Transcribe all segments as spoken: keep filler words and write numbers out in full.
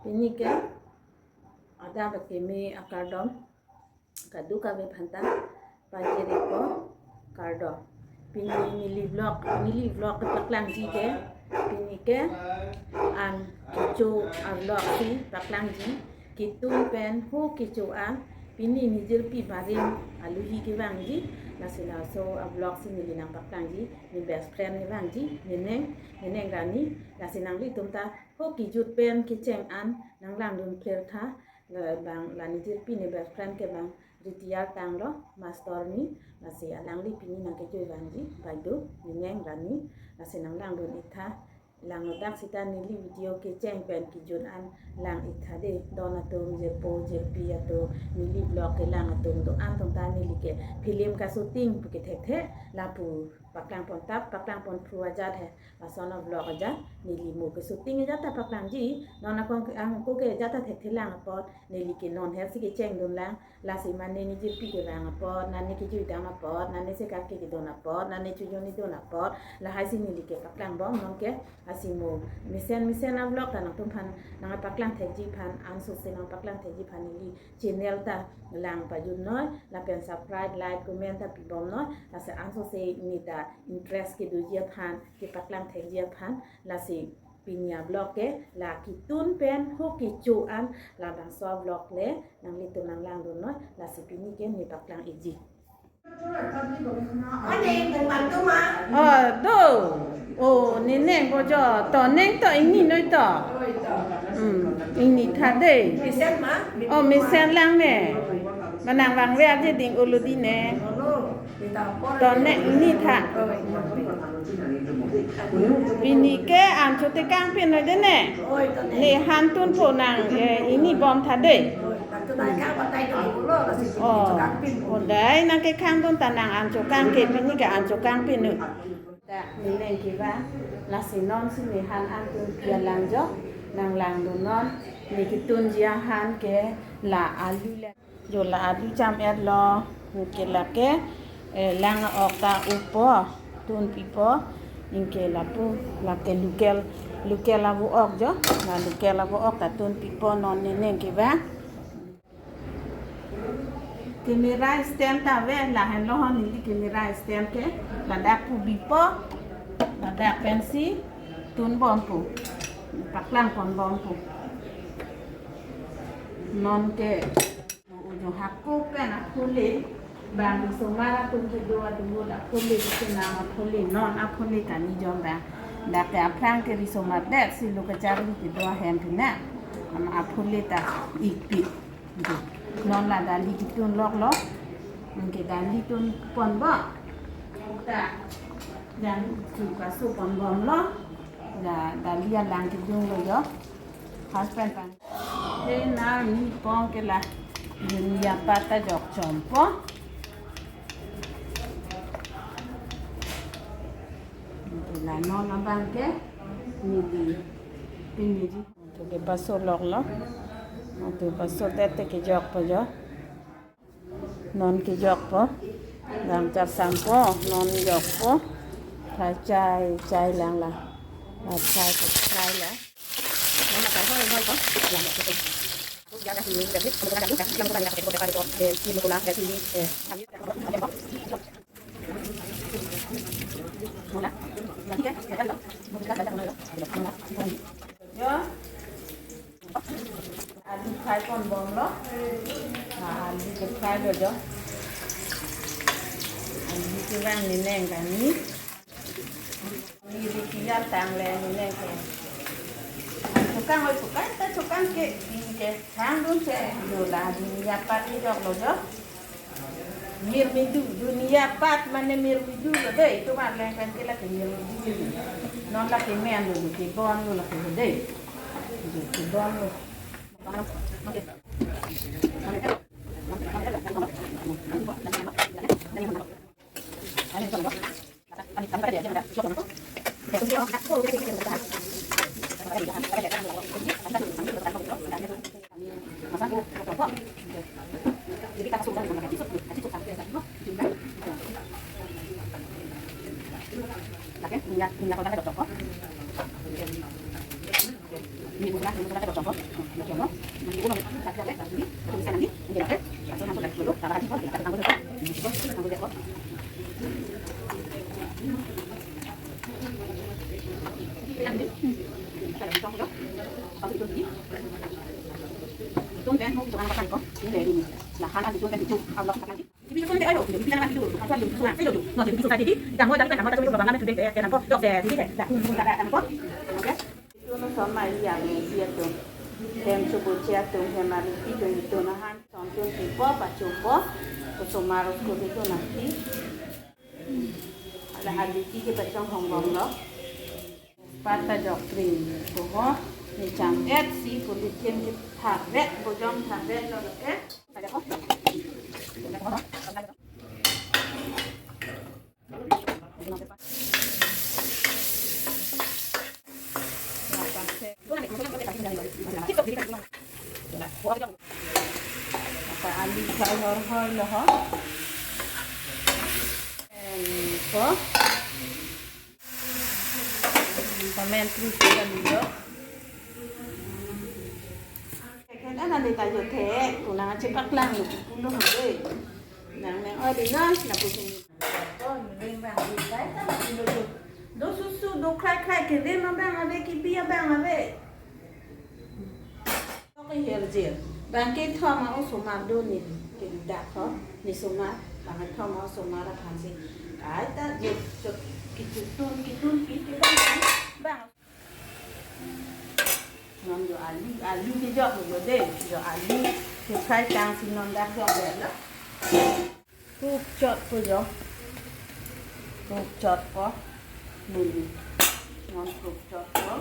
Pini ke adap akeme akardom kadokave aphanta pajir-ikpo, kardom. Pini neli vlog, neli vlog kepaklangji ke, pini ke an kecho a-vlog si paklangji, ketun pen ho kecho an. Pini nejirpi barim aluhi kevangji, lasi laso a-vlog si neli nangpaklangji, ne best friend kevangji, Neneng, Neneng Rani, lasi nanglitum ta ho kejut pen kecheng an nanglangdun clear tha, la bang la nejirpi ne best friend ke bang retire tanglo, master ni, lasi alangli pini nangkejui vangji, Baidu Neneng Rani, lasi nanglangdun-ik tha, lang ladak sita neli video kecheng pen kejut an lang-ik tha dei, don atum, jirpo jirpi atum, neli vlog kelang atum, do-an atum ta neli ke film ka-shooting pu ke thekthe, lapu paklangpon tap, paklangpon phru ajat he, lason a-vlog ajat, neli mo ke-shooting ajat ta paklangji, non akong ke, angko ke ajat ta thekthe lang apot, neli ke non her si kechengdun lang, lasi mane nejirpi kevang apot, nane kejuidam apot, nane sekarke kedun apot, nane chojun-idun apot, lahai si neli kepaklangbom, non ke, lasi mo mesen mesen a-vlog ta nangtumphan nangpaklang thekji aphan, ansose nangpaklang thekji aphan neli channel ta lang pajut noi, lapen subscribe, like, comment ta pibom noi, lasi ansose ne ta interest kedoji aphan, kepaklang thekji aphan, lasi pini a-vlog ke la ketun pen ho kecho an labangso a-vlog le nanglitum nanglangdun noi, lasi pini ke ne paklang-ikji. Ane, bung mantu ma? Oh, do. Oh, Neneng bo jo. To Neng to ingni noi to. Hmm, ingni tha dei. Mesen ma? Oh, mesen lang ne. Manang vangve aje ding ulu di ne. To Neng ingni tha. Pini ke an chotekang pin noi dei ne. Ne hantun po nang, eh, ingni bom tha dei. Oh, odai nangkekhangdun ta nang an chokang ke, pini ke an chokang pin noi. Ta Neneng kevang, lasi non si ne han an tun pi alang jo, nanglangdun non, ne ketunji ahan ke la alu le. Jo la alu jam-etlo, anke lake, eh, lang ok ta upo, tunpipo, anke lapu, lake local, local avo-ok jo, la local avo-ok ta tunpipo non Neneng kevang. Camera stand ta ave, lahenlo ho neli camera stand ke, ladak pu bipo, ladak pensi tunbompo, paklangponbompo. Non ke, ujo hako pen aphule, bang risomar atum kedo aduhut aphule, kesenam aphule, non aphule kani jom bang. Dak ke aphrang ke risomar det si lo kacharli kedo ahem pina, ama aphule ta ikpi. Non la dali ketun loklo. Anke dali tunponbom. Ta, dan chuka suponbomlo. La dali alang kejunglo jo. Husband pan. He na ni pon ke la. Duniya pat ta jokchompo. Anke la non abang ke. Neli. Pini di. Anke baso loklo. Anke baso det te kejokpo jo. Non kejokpo. Dam char sampo. Non jokpo. Fry chai, chai lang la. La fry ke fry la. Jo. Alu fry ponbomlo. Ah, alu ke fry lo jo. Alu ke vang Neneng kani. Ni di kiyar tang le Neneng ke. Chokang oi chokang ta chokang ke, pini ke thangdun che. Jo la duniya pat kejoklo jo. Mirmidu, duniya pat mane mirmidu lo dei, itum arleng pen ke lake mirmidu lo. Non lake men lo, lake bon lo, lake lo dei. Lake bon lo. Itum ason ma isi arni isi atum. Hem choboche atum, hem alupi atum, itum ahan. Son atum pipo, pachopo. Osomar oskul itum nangpi. Hala alupi ke pachonghongbomlo. Pata jokri. Toho. Nechang et si kulit ken ke tharvet, bojong tharvetlo ke. Apa ali fry hor hor lo ho. Ko. Pamen terus kita dulu. Kan ana ni tayo the, kunang aja paklang lo, pulo hore. Nang nang odi na, na pusing. Kon ring bang di kai ta na pulo tu. Do susu, do krai krai ke ring ma bang ave, kibi abang ave. Oke, herjir. Bang kethom ma osomar do ni, ke dak ho, ni somar, bang kethom ma osomar aphan si. Ai ta je chok kichutun, kitun pi ke bang, bang. Non jo alu, alu kejok jo de, jo alu ke fry tang si non dak jokdetlo. Kuk chotpo jo. Kuk chotpo. Neli. Non kuk chotpo.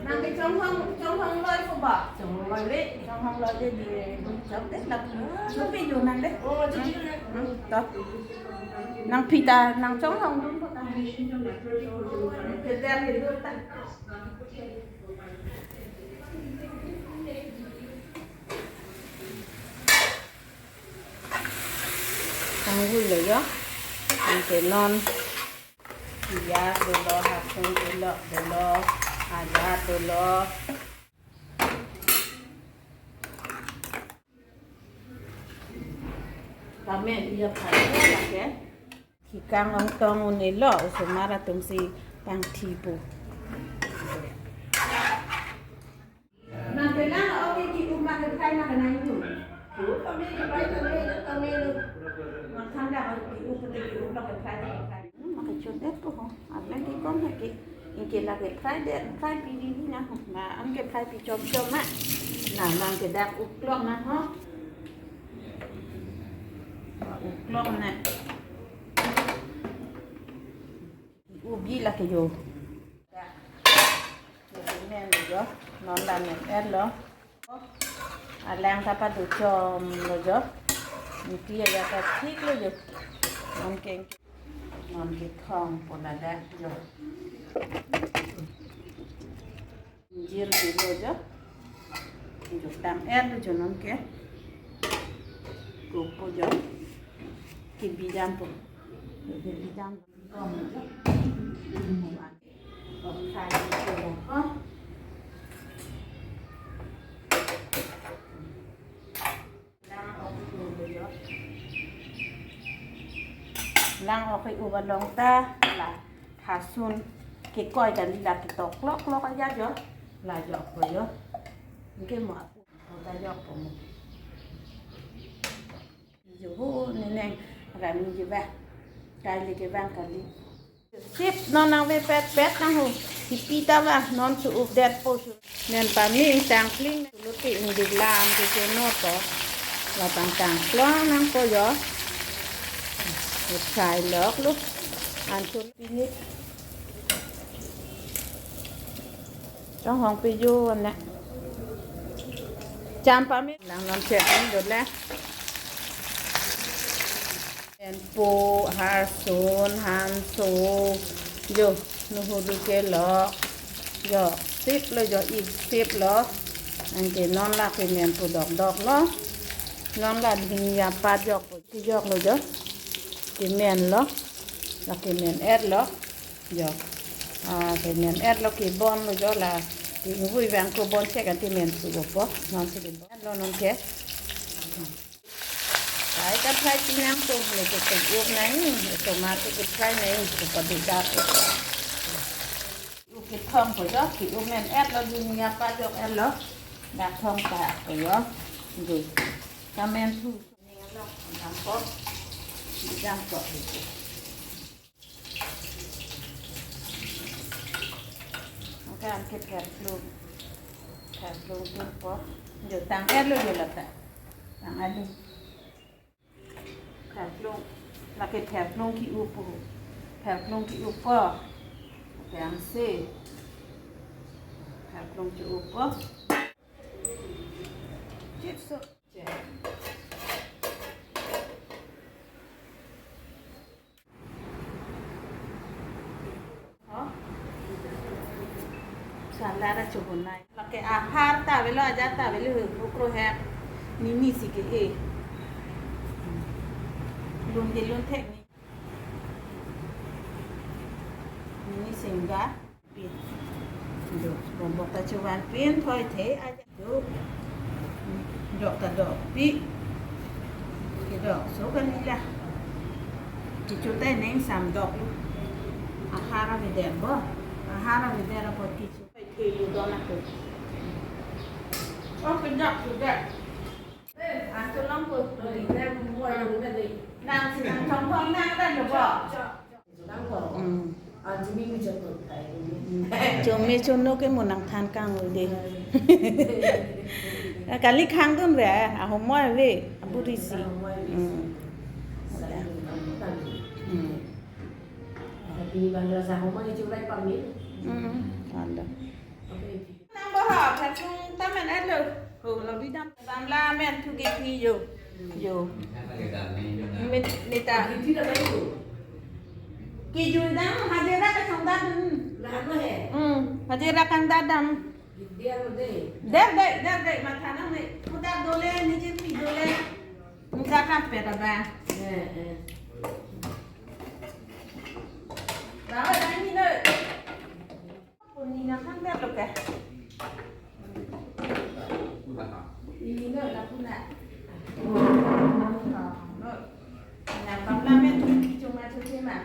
Nang kechonghong, chonghong loi ko ba? Chonghong loi le, chonghong loi le di, chok de, lap. Chopi jo nang de. Oh, chopi jo nang. Hmm, to. Nang pita, nang chonghong dun ko ta. Pita ke dun ta. Tangguilo jo. Anke non. Piyaj dolo, lasun dolo, dolo, ada dolo. Pamen iya pamen lake. Kikang ongtong un-elo, osomar atum si pangthipo. Nang kelang oke ki-up ma ke-fry ma kenang itu. Ki-up kami, ke-fry kami, ke-up kami itu. Makan dah kalau ki-up, kita ki-up lo ke-fry, ke-fry. Hmm, ma kechotdetpo ho. Arleng ki kom he ki. Ingke la ke-fry det, fry pi di di na ho. Ma an ke-fry pi chom chom ma. Na nang ke dak uklong na ho. Uklong na. Ubi lake jo. Dak. Dak men jo. Non la men er lo. Alang ta padu chomlo jo. Ingke ya ta thik lo jo. Non ke, non ke thongpo ladak jo. Jir dilo jo. Jo tam er jo non ke. Kopo jo. Kibi jampo. Kibi jam. Lang oke uba long ta la. Lasun kekoi kali la ketok lok lok aja jo. La jokpo jo. Ingke mo aku. Kota jokpo mo. Jo ho neneng rami je ba. Kali ke bang kali. Sip non nang ve pet pet nang ho. Kipi ta ba non su-updetpo su. Nen pami ingtang kling. Luti ingdik lam ke ke no to. La tang tang klong nangpo jo. Fry lok lo. Ansun pinit. Chonghong pi jo ne. Cham pami. Lang non chet ni dot le. Enpo, harsun, hanso. Jo, nuhuru ke lo. Jo, sip lo jo, ik sip lo. Anke non la ke men pu dok dok lo. Non la bini apat jokpo. Kejoklo jo. Kemenlo. La kemen-etlo jo. Ah, kemen-etlo, kebonlo jo la. Ke-ingvui vang ko bon chek anke men sugopo. Non si kebonlo non ke. Kai ta fry pinang to, ne ke tek up nang, tomato ke fry nang, ko pa duda ko. Ke-up kethom ko jo, ke-up men-etlo, bini apat jok-etlo. Dak thom ta ko jo. Dei. Kamen thu. Dam ko. Dam ko. Anke pherplung. Pherplung thupo. Jo tang-etlo jo lata. Tang-etlo. Pherplung. Lake pherplung ke-up po. Pherplung ke-uppo. Tangsi. Pherplung ke-uppo. Chips so. Salad chobonai. Lake ahar ta avelo, ajat ta avelo, hukro he. Nini si ke-e. Lun ke lun thek ni. Nini singga. Pin. Do, bombok ta chuvan pin, thoi the, aja do. Dok ta dokpi. Kedok, so kan nila. Kecho ta neng sam dok. Ahar avedetpo. Ahar avedet apot kecho. Thoi the yu don ako. Oh, kedok, kedok. Eh, anto long ko. Nang si nangchonghong nang dan lo bo. Hmm. Chomi chono ke mo nangthan kang de. Kali khang dun re, ahomoi ave, buri si. Hmm. Hmm. Hmm, anda. Nang boha, pherplung ta men-etlo. Ho, lo di dam. Bamla men thu ke thi jo. Jo. Mit, mita. Kejui dam, hajira kachongdat. Hmm, hajira kangdat dam. Der, der, der, der, matha nang ni. Putar dole, niji pi dole. Nija kape ta ba. Eh, eh. Bawa dam ni no. Puni na kan der lo ke. Ini no, la puna. No. Na bamla men, cuma cuci ma.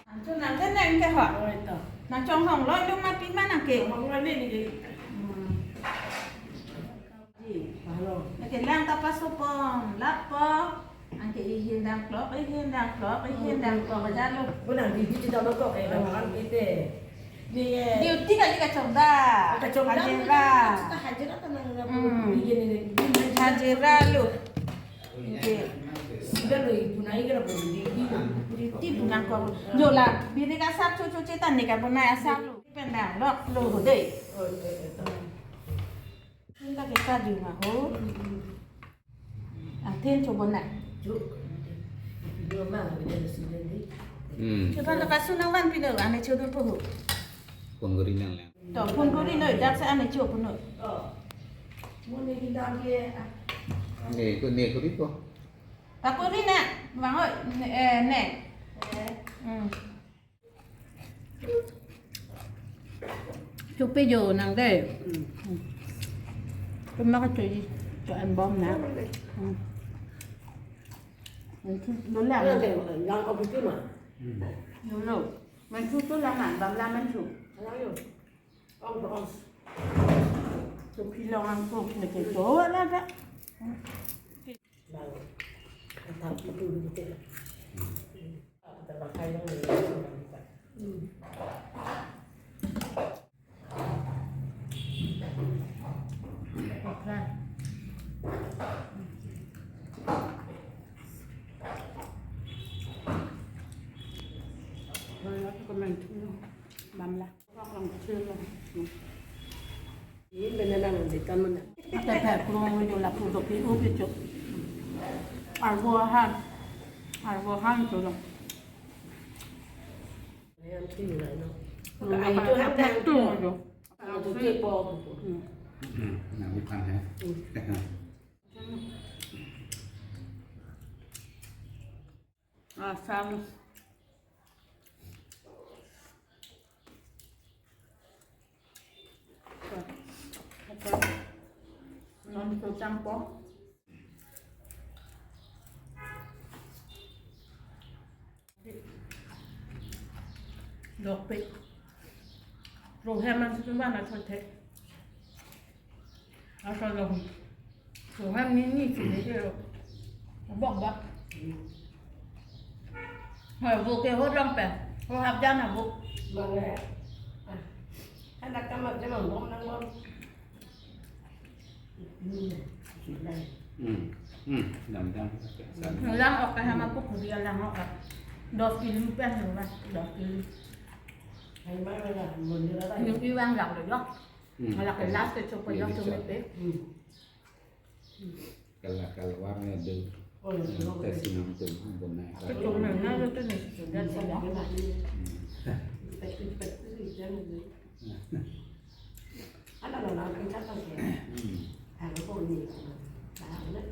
Anto nang den nang ke ho. Oh, ito. Nangchonghong lo, lung ma pi ma nang ke. Chonghong lo ni ni. Hmm. Ji, halo. Nang ke lang ta pasopon, lapo. Anke ihin dam klok, ihin dam klok, ihin dam klok, ajar lo. Bo nang di di cita lo klok, eh, dam kan ite. Ni, eh. Duty kali kachongda. Kachongda, hajira. Kita hajira ta nang, nang, Hmm. Di gini, di, di, Hajira lo. Oke. Sudah lo, ibu naik ke lo, di, di. Duty bu nangkok. Jo la, biri kasap cucu cita ni ka bonai asap lo. Pen dam klok lo, dei. Oh, eh, eh, eh. Kita kita juga ho. Athen chobonai. Chu. Video ma, video si den di. Hmm. Coba lo kasu nang van pino, ane chodun po ho. Phone kori nang lang. To, phone kori noi, dak sa ane cho po noi. To. Mo ne kita ke, ah. Ne ko, ne kori ko. Pakori na, bang oi, ne, eh, ne. Eh. Hmm. Chupi jo nang de. Hmm. Kema ka chuji, cho an bom na. Hmm. Lo la. Lo de, lang ko bitu ma. Lo lo. Man chu to la man, bam la man chu. Lang yo. Ong to ong. Chupi long ang ko, ne ke to la da. Bang, atap itu gitu. Atap pakai yang ini, orang kita. Hmm. Bamla. Ini benar nang di kamar. Ate pherplung jo lapu dopi upi cho. Arvo han. Arvo han cho lo. Yang tinggal no. Hmm, itu han tu jo. Itu po. Hmm. Hmm, nah, bukan ya. Hmm. Hmm. Asam. Non ko changpo. Dokpik. Program an suman a chothe. Asal long. Program ni ni si de lo. Bok bok. Ho bu ke ho long pe. Ho hap jan a bu. Mane. Anak kamar je long long nang long. Hmm. Hmm. Hmm. Dam dam. Lang ok ka hama puk dia lang ok. Dos kilo pen lo mas, dos kilo. Hai mai mai lah, mun dia lah. Yung iwang lang lo yo. Hmm. Malak ke last ke chopo yo. Ini chopo. Chopo pe. Hmm. Kala kala warna do. Oh, ya, hmm, chopo. Kasi nang tum, ang bunai. Ito nang nang ito ni sudah. Hmm. Cepat, cepat, cepat, cepat. Ano na lang ang katang ke. Hmm. Ano po ni? Ano na?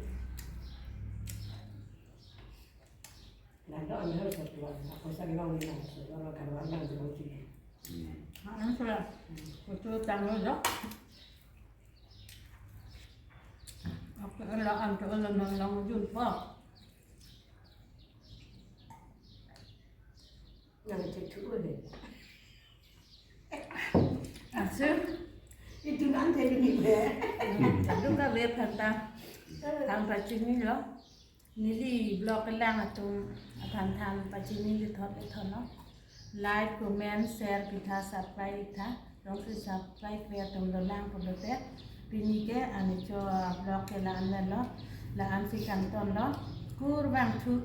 Nado ang hal sa tuan. Ako sa ginawa nila. So, ano ka naman lang sa mga sige. Hmm. Ano sila? Kutu tango do. Ako ala ang to ala nang lang jun po. Nang cek tu le. Asu. Itu nanti ini be. Itu ka be phanta. Than pachini lo. Neli vlog kelang atum aphan than pachini lithot lithot lo. Like, comment, share, pitha, subscribe tha. Jongsi subscribe kre atum dolang pulote, pini ke ani cho vlog ke la-an lo, la-an si kangton lo. Kurvangthu.